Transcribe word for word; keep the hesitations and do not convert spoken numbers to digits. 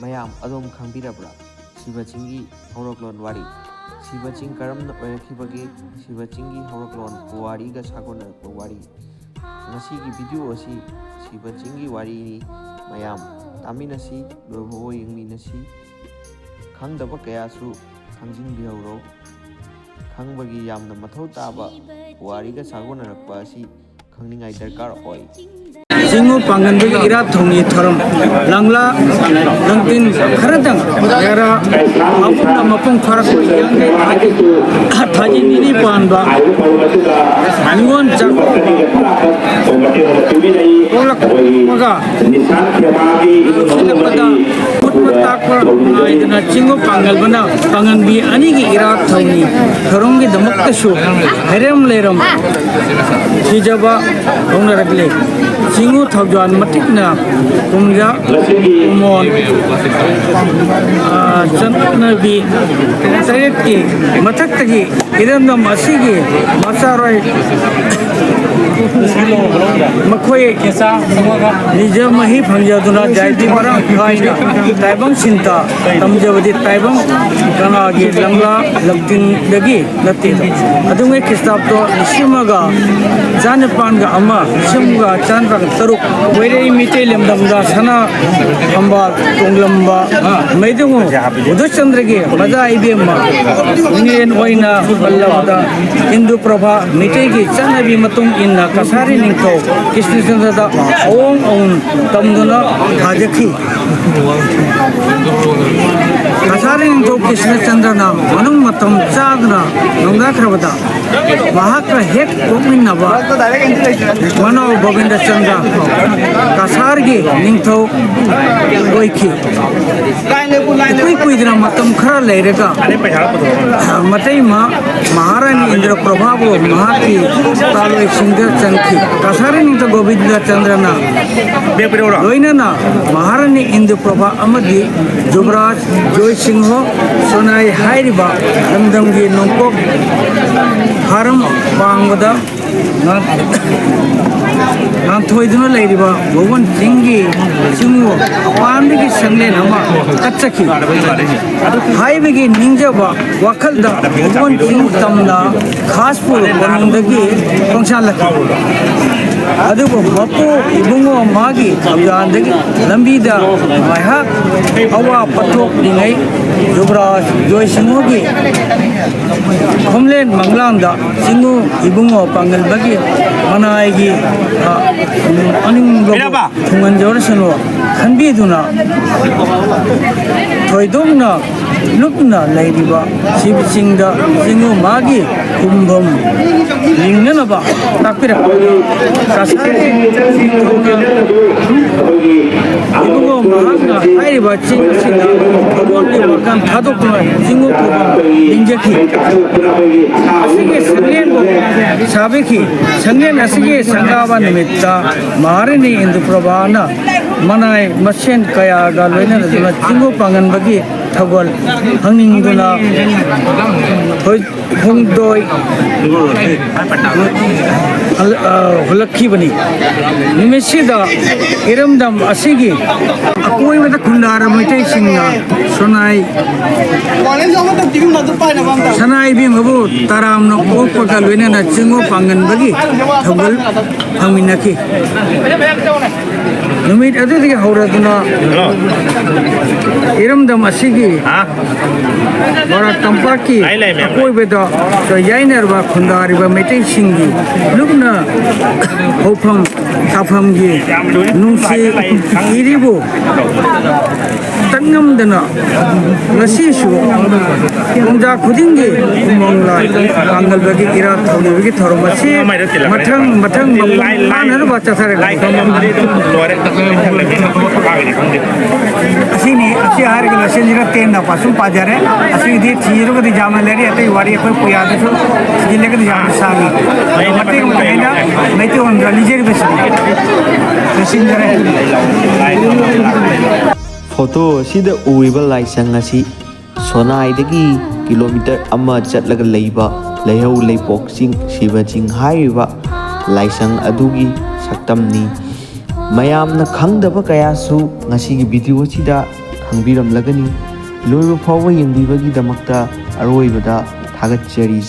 ꯃꯌꯥꯝ ꯑꯗꯣꯝ ꯈꯪꯕꯤꯔꯕ꯭ꯔꯥ? ꯁꯤꯕ ꯆꯤꯡꯒꯤ ꯍꯧꯔꯛꯂꯣꯟ ꯋꯥꯔꯤ꯫ ꯁꯤꯕ ꯆꯤꯡ ꯀꯔꯝꯅ ꯑꯣꯏꯔꯛꯈꯤꯕꯒꯦ? ꯁꯤꯕ ꯆꯤꯡꯒꯤ ꯍꯧꯔꯛꯂꯣꯟ ꯄꯨꯋꯥꯔꯤꯒ ꯁꯥꯒꯣꯟꯅꯔꯛꯄ ꯋꯥꯔꯤ꯫ ꯉꯁꯤꯒꯤ ꯚꯤꯗꯤꯑꯣ ꯑꯁꯤ ꯁꯤꯕ ꯆꯤꯡꯒꯤ ꯋꯥꯔꯤꯅꯤ꯫ ꯃꯌꯥꯝ ꯇꯥꯃꯤꯟꯅꯁꯤ, ꯂꯣꯏꯐꯥꯎꯕ ꯌꯦꯡꯃꯤꯟꯅꯁꯤ꯫ ꯈꯪꯗꯕ ꯀꯌꯥꯁꯨ ꯈꯪꯖꯤꯟꯕꯤꯍꯧꯔꯣ꯫ ꯈꯪꯕꯒꯤ ꯌꯥꯝꯅ ꯃꯊꯧ ꯇꯥꯕ ꯄꯨꯋꯥꯔꯤꯒ ꯁꯥꯒꯣꯟꯅꯔꯛꯄ ꯑꯁꯤ ꯈꯪꯅꯤꯡꯉꯥꯏ ꯗꯔꯀꯥꯔ ꯑꯣꯏ꯫ ꯆꯤꯡꯉꯨ ꯄꯥꯡꯒꯟꯕꯒꯤ ꯏꯔꯥꯠ ꯊꯧꯅꯤ ꯊꯧꯔꯝ ꯂꯪꯂꯥ ꯂꯪꯇꯤꯟ ꯈꯔꯗꯪ ꯌꯥꯔꯥ ꯃꯄꯨꯝꯅ ꯃꯄꯨꯡ ꯐꯥꯔꯛꯄ ꯌꯥꯡꯈꯩ ꯊꯥꯒꯤ ꯊꯥꯖꯤ ꯅꯤꯅꯤ ꯄꯥꯟꯕ ꯅꯤꯉꯣꯜ ꯆꯥꯛ ꯄꯣꯛꯂꯛꯄꯒ ꯁꯤꯜꯂꯛꯄꯗ ꯈꯨꯠ ꯃ ꯇꯥꯛꯄ ꯅꯥꯏꯗꯅ ꯆꯤꯡꯉꯨ ꯄꯥꯡꯒꯜꯕꯅ ꯄꯥꯡꯒꯟꯕꯤ ꯑꯅꯤꯒꯤ ꯏꯔꯥꯠ ꯊꯧꯅꯤ ꯊꯧꯔꯝꯒꯤꯗꯃꯛꯇꯁꯨ ꯍꯩꯔꯝ ꯂꯩꯔꯝ ꯁꯤꯖꯕ ꯍꯧꯅꯔꯛꯂꯤ꯫ ꯆꯤꯡꯉꯨ ꯊꯧꯖꯥꯜ ꯃꯇꯤꯛꯅ ꯀꯨꯝꯖꯥ ꯀꯨꯃꯣꯟ, ꯑ, ꯆꯠꯅꯕꯤ ꯇꯔꯦꯠꯀꯤ ꯃꯊꯛꯇꯒꯤ ꯏꯔꯝꯗꯝ ꯑꯁꯤꯒꯤ ꯃꯆꯥꯔꯣꯏ ꯃꯈꯣꯏ ꯅꯤꯖ ꯃꯍꯩ ꯐꯪꯖꯗꯨꯅ ꯖꯥꯇꯤ ꯃꯔꯥꯡ ꯀꯥꯏꯅ ꯇꯥꯏꯕꯪ ꯁꯤꯟꯊꯥ ꯇꯝꯖꯕꯗꯤ ꯇꯥꯏꯕꯪ ꯀꯅꯥꯒꯤ ꯂꯪꯂꯥ ꯂꯝꯇꯤꯟꯗꯒꯤ ꯅꯠꯇꯦ꯫ ꯑꯗꯨꯉꯩ ꯈ꯭ꯔꯤꯁꯇꯥꯕꯗꯣ ꯂꯤꯁꯤꯡ ꯑꯃꯒ ꯆꯥꯅꯤꯄꯥꯟꯒ ꯑꯃ, ꯂꯤꯁꯤꯡ ꯑꯃꯒ ꯆꯥꯅꯤꯄꯥꯟꯒ ꯇꯔꯨꯛ ꯋꯩꯔꯩ ꯃꯤꯇꯩ ꯂꯝꯗꯝꯗ ꯁꯅꯥ ꯊꯝꯕꯥꯜ ꯇꯣꯡꯂꯝꯕ ꯃꯩꯗꯨꯉꯨ ꯕꯨꯙꯆꯟꯗ꯭ꯔꯒꯤ ꯃꯆꯥ ꯏꯕꯦꯝꯃ ꯃꯤꯡꯂꯦꯟ ꯑꯣꯏꯅ ꯄꯜꯂꯕꯗ ꯏꯟꯗꯨ ꯄ꯭ꯔꯚꯥ ꯃꯤꯇꯩꯒꯤ ꯆꯠꯅꯕꯤ ꯃꯇꯨꯡ ꯏꯟꯅ ꯀꯁꯥꯔꯤ ꯅꯤꯡꯊꯧ ꯀ꯭ꯔꯤꯁꯅꯆꯟꯗ꯭ꯔꯗ ꯑꯑꯣꯡ ꯑꯑꯣꯟ ꯇꯝꯗꯨꯅ ꯊꯥꯖꯈꯤ꯫ ꯀꯁꯥꯔꯤ ꯅꯤꯡꯊꯧ ꯀ꯭ꯔꯤꯁꯅꯆꯟꯗ꯭ꯔꯅ ꯃꯅꯨꯡ ꯃꯇꯝ ꯆꯥꯗꯅ ꯅꯣꯡꯗꯥꯈ꯭ꯔꯕꯗ ꯃꯍꯥꯛꯀ ꯍꯦꯛ ꯄꯣꯛꯃꯤꯟꯅꯕ ꯃꯅꯥꯎ ꯒꯣꯕꯤꯟꯗꯆꯟꯗ꯭ꯔ ꯀꯁꯥꯔꯒꯤ ꯅꯤꯡꯊꯧ ꯑꯣꯏꯈꯤ꯫ ꯏꯀꯨꯏ ꯀꯨꯏꯗꯅ ꯃꯇꯝ ꯈꯔ ꯂꯩꯔꯒ ꯃꯇꯩ ꯃꯍꯥ-, ꯃꯍꯥꯔꯥꯅꯤ ꯏꯟꯗ꯭ꯔ ꯄ꯭ꯔꯚꯥꯕꯨ ꯃꯍꯥꯛꯀꯤ ꯄꯥꯂꯣꯏꯁꯤꯡꯗ ꯆꯟꯈꯤ꯫ ꯀꯁꯥꯔꯤ ꯅꯤꯡꯊꯧ ꯒꯣꯕꯤꯟꯗꯆꯟꯗ꯭ꯔꯅ ꯂꯣꯏꯅꯅ ꯃꯍꯥꯔꯥꯅꯤ ꯏꯟꯗ꯭ꯔ ꯄ꯭ꯔꯚꯥ ꯑꯃꯗꯤ ꯖꯨꯕꯔꯥꯖ ꯖꯣꯏ ꯁꯤꯡꯍ ꯁꯣꯅꯥꯏ ꯍꯥꯏꯔꯤꯕ ꯂꯝꯗꯝꯒꯤ ꯅꯣꯡꯄꯣꯛ ꯍꯥꯔꯝ ꯄꯥꯡꯕꯗ ꯉꯥꯟ-, ꯉꯥꯟꯊꯣꯏꯗꯨꯅ ꯂꯩꯔꯤꯕ ꯕꯥꯕꯣꯟ ꯆꯤꯡꯒꯤ ꯆꯤꯡꯉꯨ ꯑꯄꯥꯟꯕꯒꯤ ꯁꯪꯂꯦꯟ ꯑꯃ ꯀꯠꯆꯈꯤ꯫ ꯍꯥꯏꯕꯒꯤ ꯅꯤꯡꯖꯕ ꯋꯥꯈꯜꯗ ꯕꯥꯕꯣꯟ ꯆꯤꯡ ꯇꯝꯅ ꯈꯥꯁꯄꯨꯔ ꯀꯣꯅꯨꯡꯗꯒꯤ ꯈꯣꯡꯁꯥꯜꯂꯛꯈꯤ꯫ ꯑꯗꯨꯕꯨ ꯃꯄꯨ ꯏꯕꯨꯡꯉꯣ ꯃꯥꯒꯤ ꯊꯧꯗꯥꯡꯗꯒꯤ ꯂꯝꯕꯤꯗ ꯉꯥꯏꯍꯥꯛ ꯑꯋꯥ ꯄꯣꯊꯣꯛꯂꯤꯉꯩ ꯌꯨꯕꯔꯥꯖ ꯖꯣꯏꯁꯤꯡꯍꯒꯤ ꯈꯣꯝꯂꯦꯟ ꯃꯪꯂꯥꯟꯗ ꯆꯤꯡꯉꯨ ꯏꯕꯨꯡꯉꯣ ꯄꯥꯡꯒꯜꯕꯒꯤ ꯃꯅꯥꯏꯒꯤ, ꯑ, ꯑꯅꯤꯡꯕꯕꯨ ꯊꯨꯡꯍꯟꯖꯔꯁꯅꯨ ꯈꯟꯕꯤꯗꯨꯅ ꯊꯣꯏꯗꯣꯛꯅ ꯂꯨꯞꯅ ꯂꯩꯔꯤꯕ ꯁꯤꯕ ꯆꯤꯡꯗ ꯆꯤꯡꯉꯨ ꯃꯥꯒꯤ ꯈꯨꯝꯐꯝ ꯂꯤꯡꯅꯅꯕ ꯇꯥꯛꯄꯤꯔꯛꯄ ꯀꯁꯥꯔꯒꯤ ꯅꯤꯡꯊꯧꯅ ꯏꯕꯨꯡꯉꯣ ꯃꯍꯥꯛꯅ ꯍꯥꯏꯔꯤꯕ ꯆꯤꯡ ꯑꯁꯤꯗ ꯊꯧꯒꯜꯒꯤ ꯋꯥꯈꯜ ꯊꯥꯗꯣꯛꯇꯨꯅ ꯆꯤꯡꯉꯨ ꯈꯨꯕꯝ ꯂꯤꯡꯖꯈꯤ꯫ ꯑꯁꯤꯒꯤ ꯁꯪꯂꯦꯟꯕꯨ ꯁꯥꯕꯤꯈꯤ꯫ ꯁꯪꯂꯦꯟ ꯑꯁꯤꯒꯤ ꯁꯪꯒꯥꯕ ꯅꯨꯃꯤꯠꯇ ꯃꯍꯥꯔꯥꯅꯤ ꯏꯟꯗꯨꯄ꯭ꯔꯚꯥꯅ ꯃꯅꯥꯏ ꯃꯁꯦꯟ ꯀꯌꯥꯒ ꯂꯣꯏꯅꯗꯨꯅ ꯆꯤꯡꯉꯨ ꯄꯥꯡꯒꯟꯕꯒꯤ ꯊꯧꯒꯜ ꯍꯪꯅꯤꯡꯗꯨꯅ ꯍꯣꯏ ꯈꯣꯡꯗꯣꯏ ꯍꯜ-, ꯑ, ꯍꯨꯜꯂꯛꯈꯤꯕꯅꯤ꯫ ꯅꯨꯃꯤꯠꯁꯤꯗ ꯏꯔꯝꯗꯝ ꯑꯁꯤꯒꯤ ꯑꯀꯣꯏꯕꯗ ꯈꯨꯟꯗꯥꯔꯕ ꯃꯩꯇꯩꯁꯤꯡꯅ ꯁꯣꯅꯥꯏ, ꯁꯅꯥ ꯏꯕꯦꯝꯃꯕꯨ ꯇꯔꯥꯝꯅ ꯑꯣꯛꯄꯒ ꯂꯣꯏꯅꯅ ꯆꯤꯡꯉꯨ ꯄꯥꯡꯒꯟꯕꯒꯤ ꯊꯧꯒꯜ ꯐꯪꯃꯤꯟꯅꯈꯤ꯫ ꯅꯨꯃꯤꯠ ꯑꯗꯨꯗꯒꯤ ꯍꯧꯔꯗꯨꯅ ꯏꯔꯝꯗꯝ ꯑꯁꯤꯒꯤ ꯃꯣꯏꯔꯥꯡ ꯇꯝꯄꯥꯛꯀꯤ ꯑꯀꯣꯏꯕꯗ ꯌꯥꯏꯅꯔꯕ ꯈꯨꯟꯗꯥꯔꯤꯕ ꯃꯩꯇꯩꯁꯤꯡꯒꯤ ꯂꯨꯞꯅ ꯍꯧꯐꯝ ꯁꯥꯐꯝꯒꯤ ꯅꯨꯡꯁꯤ ꯏꯔꯤꯕꯨ ꯇꯛꯉꯝꯗꯅ ꯉꯁꯤꯁꯨ ꯄꯨꯡꯖꯥ ꯈꯨꯗꯤꯡꯒꯤ ꯎꯃꯪ ꯂꯥꯏ ꯄꯥꯡꯒꯜꯕꯒꯤ ꯏꯔꯥꯠ ꯊꯧꯅꯤꯕꯒꯤ ꯊꯧꯔꯝ ꯑꯁꯤ ꯃꯊꯪ ꯃꯊꯪ ꯃꯄꯨꯡ ꯐꯥꯅꯅꯕ ꯆꯠꯊꯔꯒꯅꯤ꯫ ꯑꯁꯤꯅꯤ, ꯑꯁꯤ ꯍꯥꯏꯔꯒ ꯂꯣꯏꯁꯤꯟꯁꯤꯔ ꯇꯦꯟꯅ ꯄꯥ-, ꯁꯨꯝ ꯄꯥꯖꯔꯦ꯫ ꯑꯁꯤꯒꯤꯗꯤ ꯊꯤꯔꯒꯗꯤ ꯌꯥꯝꯅ ꯂꯩꯔꯤ, ꯑꯇꯩ ꯋꯥꯔꯤ ꯑꯩꯈꯣꯏ ꯄꯨꯌꯥꯗꯁꯨ ꯊꯤꯖꯤꯜꯂꯒꯗꯤ ꯌꯥꯝꯅ ꯁꯥꯡꯉꯤ꯫ ꯃꯇꯦꯛ ꯑꯃꯈꯛ ꯑꯩꯅ ꯃꯩꯇꯩꯂꯣꯟꯗ ꯂꯤꯖꯔꯤꯕꯁꯤꯅꯤ꯫ ꯂꯣꯏꯁꯤꯟꯖꯔꯦ꯫ ꯐꯣꯇꯣ ꯑꯁꯤꯗ ꯎꯔꯤꯕ ꯂꯥꯏꯁꯪ ꯑꯁꯤ ꯁꯣꯅꯥꯏꯗꯒꯤ ꯀꯤꯂꯣꯃꯤꯇꯔ ꯑꯃ ꯆꯠꯂꯒ ꯂꯩꯕ ꯂꯩꯍꯧ ꯂꯩꯄꯣꯛ ꯆꯤꯡ, ꯁꯤꯕ ꯆꯤꯡ ꯍꯥꯏꯔꯤꯕ ꯂꯥꯏꯁꯪ ꯑꯗꯨꯒꯤ ꯁꯛꯇꯝꯅꯤ꯫ ꯃꯌꯥꯝꯅ ꯈꯪꯗꯕ ꯀꯌꯥꯁꯨ ꯉꯁꯤꯒꯤ ꯚꯤꯗꯤꯑꯣ ꯑꯁꯤꯗ ꯈꯪꯕꯤꯔꯝꯂꯒꯅꯤ꯫ ꯂꯣꯏꯕ ꯐꯥꯎꯕ ꯌꯦꯡꯕꯤꯕꯒꯤꯗꯃꯛꯇ ꯑꯔꯣꯏꯕꯗ ꯊꯥꯒꯠꯆꯔꯤ꯫